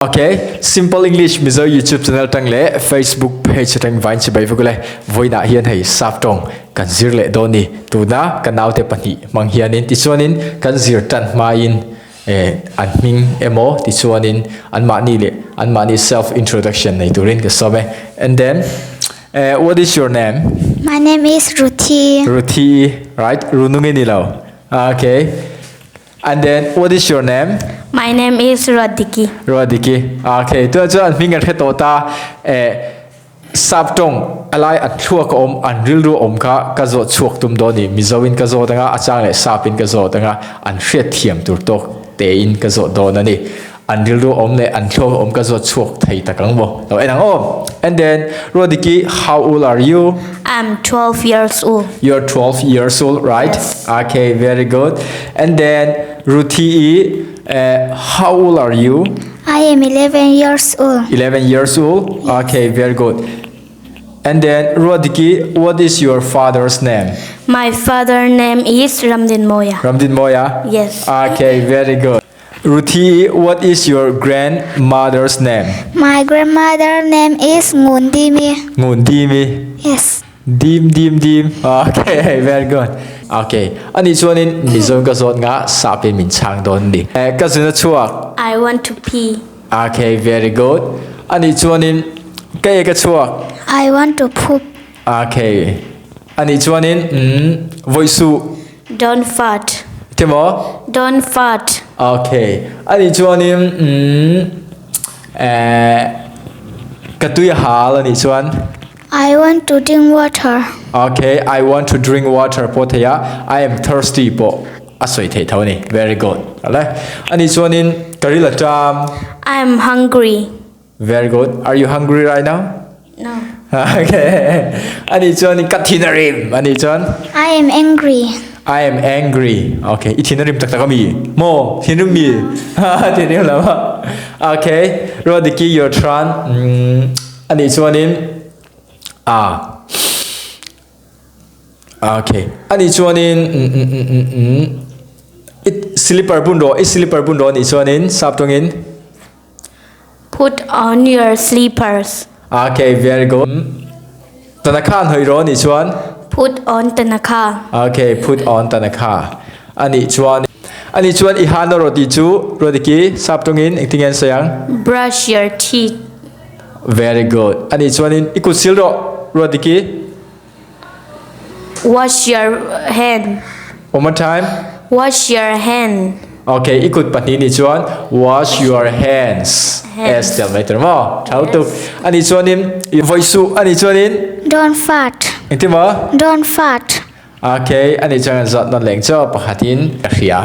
Ok, Simple English Mizo YouTube channel tang leh Facebook page atang vain chibai vek ule. Vawiinah hian hei sap tawng kan zir leh dawn ni. Tuna ka naute pahnih hmang hianin tichuanin kan zir tan hmain eh an hming emaw tichuanin anmahni leh anmahni self introduction nei turin ka sawm e. And then eh what is your name? My name is Ruthi. Ruthi, right? Runungi ni lo. Ok. And then what is your name? My name is Ruatdiki. Ruatdiki. Okay, tu chuan an hming kan hre tawh ta. Eh, sap tawng alai an thluak a awm, an rilru a awm kha ka zawh chhuak tum dawn ni. Mizo in ka zawt anga, a chang leh sap in ka zawt anga, an hriat thiam tur tawk te in ka zawt dawn a ni. An rilru a awm leh an thluak a awm ka zawt chhuak thei tak ang maw? Lo en ang aw. And then Ruatdiki, how old are you? I'm 12 years old. You're 12 years old, right? Yes. Okay, very good. And then Ruthie, uh, how old are you? I am 11 years old. 11 years old? Yes. Okay, very good. And then Ruadiki, what is your father's name? My father name is Ramdin Moya. Ramdin Moya? Yes. Okay, very good. Ruthie, what is your grandmother's name? My grandmother name is Ngundimi. Ngundimi. Yes. Dim dim dim. Okay, very good. Okay. Ani chuanin Mizo ka zawt nga sapin min chhang dawn ni. Eh, ka zuna chhuak. I want to pee. Okay, very good. Ani chuanin ka e ka chhuak. I want to poop. Okay. Ani chuanin mm voisu. Don't fart. Timo? Don't fart. Okay. Ani chuanin mm eh ka tui hal ani chuan. I want to drink water. Okay, I want to drink water pawh thei a, I am thirsty pawh a sawi theih tho a ni. Very good. Ale. Ani chuanin ka ril a ṭam. I am hungry. Very good. Are you hungry right now? No. Okay. Ani chuanin ka thin a rim. Ani chuan? I am angry. I am angry. Okay. I thin a rim tak tak ami? Maw? Thin rim mi? Thin rim lo a. Okay. Ruatdiki, your turn. Mm. Ani chuanin a okay ani chuanin mm mm mm mm mm i slipper bun rawh i slipper bun rawh anih chuanin sap tawngin Put on your slippers. Okay very good Tanakha an hnawih rawh anih chuan Put on tanakha. Okay put on tanakha anih chuan anih chuan i han rawh tih chu Ruatdiki sap tawngin engtin nge an sawi ang? Brush your teeth. Very good. Ani chuanin i kut sil rawh Ruatdiki. Wash your hand. One more time. Wash your hand. Okay, i kut pahnih ni chuan wash your hands. S tel mai tur maw? Thau tuk. Ani chuanin i vawi suh. Ani chuanin Don't fart. Engtin maw? Don't fart. Okay, ani chuan kan zawt nawn leng chaw pakhatin ka hria.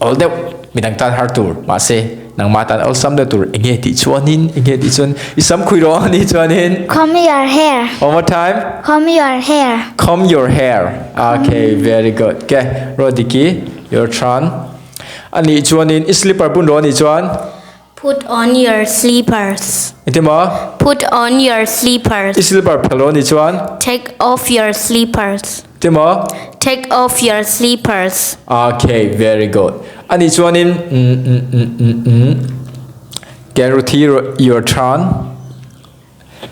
Awl deuh, midang tan har tur, mahse nangmah tan awlsam deuh tur enge tih chuanin, enge tih chuan i sam khui rawh ani chuanin. Comb your hair. One more time. Comb your hair. Comb your hair. Okay, very good. Okay, Rodiki, your turn. Ani chuanin i slipper bun rawh ani chuan. Put on your slippers. Engtin maw? Put on your slippers. I slipper phel rawh anih chuan? Take off your slippers. Engtin maw? Take off your slippers. Okay, very good. Anih chuanin mm mm mm mm mm Can Ruthi your turn.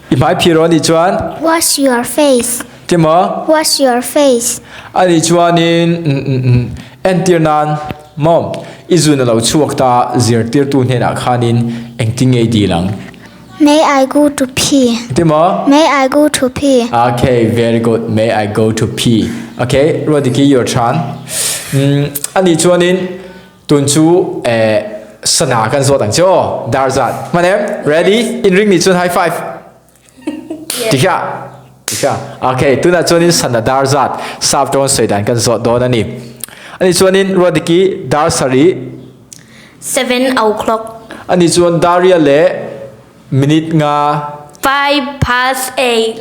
I hmai phir rawh anih chuan? Wash your face. Engtin maw? Wash your face. Anih chuanin mm mm mm entir nan maw i zun a lo chhuak ta zirtirtu hnenah khanin engtin nge i dil ang? May I go to pee? Engtin maw? May I go to pee? Okay, very good. May I go to pee? Okay, Ruatdiki your turn. Mm anih chuanin Tun chu eh sana kan zawt ang che aw. Dar zat. Hman em? Ready? In ring nih chuan high five. Tikha. Tikha. Okay, tunah chuanin sana dar zat sap tawng sawi dan kan zawt dawn a ni. Ani chuanin Ruatdiki dar sarih. 7 o'clock. Ani chuan dar ria leh minute nga. 8:05.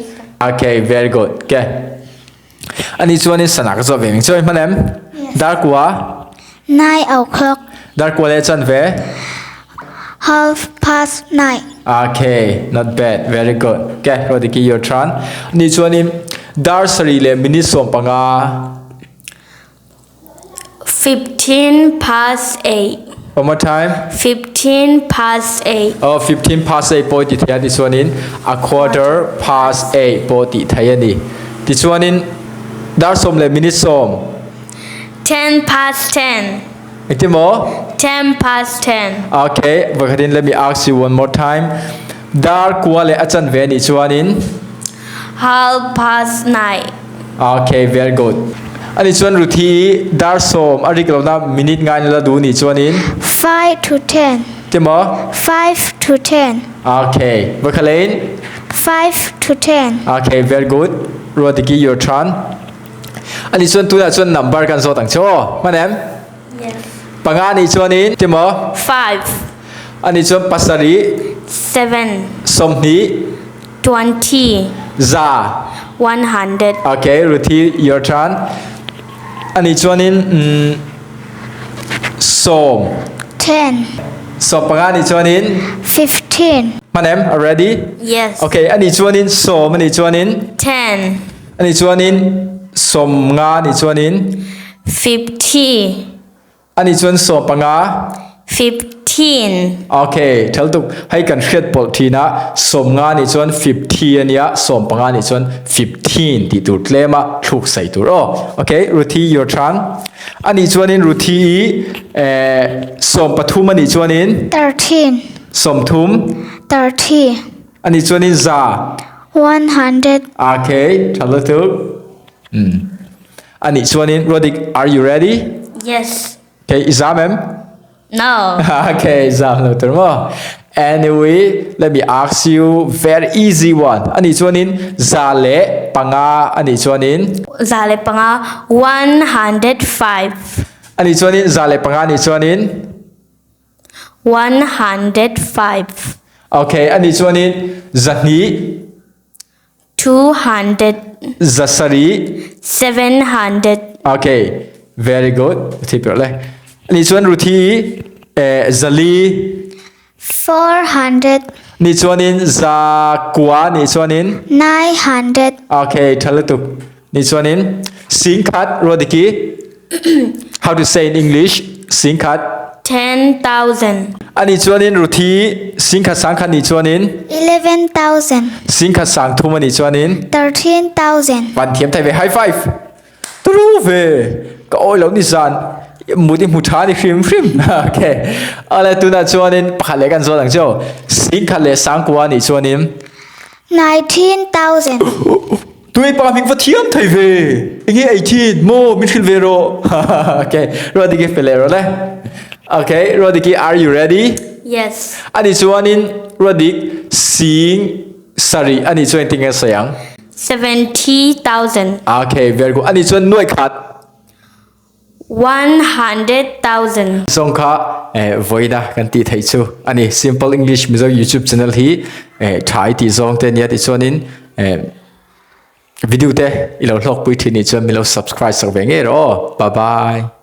Okay, very good. Okay. Ani chuanin sana ka zawh ve ming chawi hman em? Dar kua? 9 o'clock. Dar kua leh chan ve? 9:30. Okay, not bad, very good. Okay, Rodiki, your turn. Ani chuanin dar sarih leh minute 15. 8:15. One more time. 15 past 8. Oh, 15 past 8 pawh i ti thei a, tichuanin a quarter past 8 pawh tih thei a ni. Tichuanin dar sawm leh minute sawm. 10 past 10. Engtin maw? 10 past 10. Okay, vakhatin let me ask you one more time. Dar kua leh a chanve a nih chuanin? Half past 9. Okay, very good. Ani chuan Ruthi i dar sawm a rik lohna minute ngaina la duh nih chuanin? 5 to 10. Timaw? 5 to 10. Okay, vakhalin? 5 to 10. Okay, very good. Ruatiki, your turn. Ani chuan tunah chuan number kan zawt ang che aw. Hman em? Yes. Panga nih chuanin timaw? 5. Ani chuan pasarih. 7. Sawmhnih. 20. Za. 100. Okay, Ruthi, your turn. Ani chuanin mm, sawm. 10. Sawm panga nih chuanin 15. hman em? Already? Yes. Okay, ani chuanin sawm ani chuanin 10. Ani chuanin sawmnga ni chuanin. 50. Ani chuan sawmpanga. 15. Ok, thal tuk. Hei kan hriat pawlh thin a, sawmnga ni chuan 50 ania, sawmpanga ni chuan 15 tih tur tlem a thluk sai tur aw. Ok, Ruthi your turn. Ani chuanin Ruthi i eh sawmpathum ani chuanin. 13. Sawmthum. 30. Ani chuanin za. 100. Okay, tha lutuk. Um. Ani chuanin Rodik, are you ready? Yes. Okay, i zam em? No. Okay, zam lo tur maw? Anyway, let me ask you very easy one. Ani chuanin za leh panga ani chuanin. Za leh panga 105. Ani chuanin za leh panga ani chuanin. 105. Ok, ani chuanin zahnih. 200. Zasarih. 700. Ok, very good. Thi pir le. Ani chuan Ruthi eh, zali. 400. Ni chuanin zakua ni chuanin. 900. Ok, thalutuk. Ni chuanin singkhat Rodiki. How to say in English? Singkhat. 10,000. Ani chuanin Ruthi singkhat sangkhat ni chuanin. 11,000. Singkhat sangthum ani chuanin. 13,000. Van thiam thei ve high five. Turu ve. Ka awi lo ni zan. Mut i hmu tha ni hrim hrim. Okay. Ale tuna chuanin pakhat leh kan zawn ang chu. Singkhat leh sangkua ni chuanin. 19,000. Tui pa hming va thiam thei ve. Enge ei thin maw min hrilh ve rawh. Okay, Ruatdiki fe leh rawh le. Okay, Ruatdiki are you ready? Yes. Ani chuanin Ruatdik sing sarih ani chuan engtin nge sawi ang? 70,000. Okay, very good. Ani chuan nuai khat. 100,000. Zawng kha vawiina kan tih theih chu a ni. Simple English Mizo YouTube channel hi tha i tih zawng te a nia tichuanin video te i lo hlawkpui thin nih chuan min lo subscribe sak ve ngei rawh aw. Bye bye.